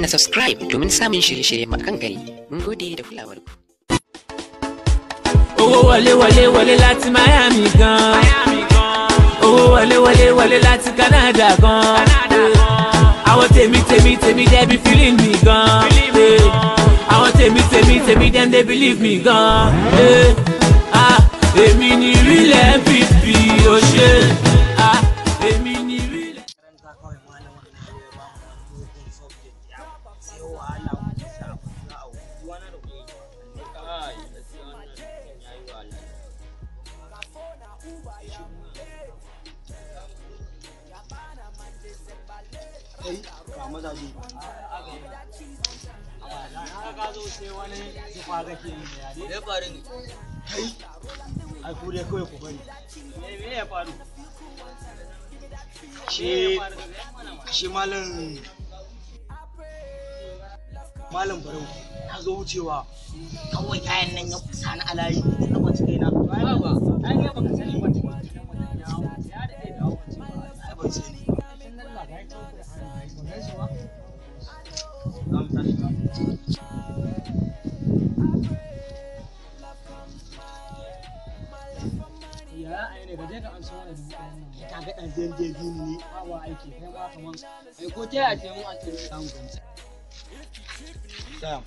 Danna subscribe domin samun shirye-shirye mu akan gari. Mun gode da kulawar ku. Owó wọlé wọlé wọlé láti Miami gan. Owó wọlé wọlé wọlé láti Canada gan. Àwọn tèmi tèmi tèmi dem be feeling me gan. Àwọn tèmi tèmi tèmi dem dey believe me gan. Ah, èmi ni real MVP o ṣe. Ah, èmi ni real. Makaranta kawai malamin nan ya ba mu wani dogon subject ya sai wahala muke sha a banza a wofi wani da kuɗi. Kai, gaskiya wannan mutum ya yi wahala. Kai ga mazaje. Ka zo sai wani zufa kake yi ne ya ne? Ya faru ne. Kai ai ku dai kawai ku bari. Me ya faru? Shi malam malam Barau na zo wucewa kawai kayan nan ya kusa ni a layi na kwanci kaina. Ba ba, ai ne baka sani ba tun wajen ya hau. Ya daɗe da hau ba. Ai ban sani ba. Za mu tashi ba. Ya ai ne gaje ka amsa wani 1000 nan. Ka ga ɗan zai je bi ni ne. Ba wa aiki kai ma kaman ai ko ta yaya ce mun an ce za mu gamsa. Tsaya.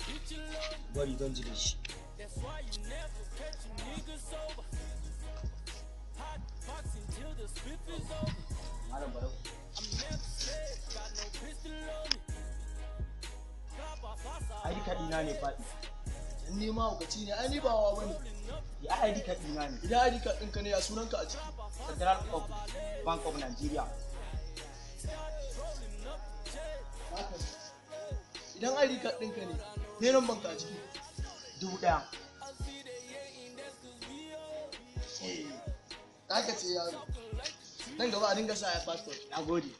Bari zan ji da shi. Malam Barau. ID card ɗina ne faɗi. In ni mahaukaci ne, ai ni ba wawa bane. Ya ID card ɗina ne. Idan ID card ɗinka ne ya sunanka a ciki? Central of Bank of Nigeria. Haka ne. Idan ID card ɗinka ne, me numban ka a ciki? 1000. Eh, haka ce yaro. Nan gaba a dinga sa ya passport. Na gode.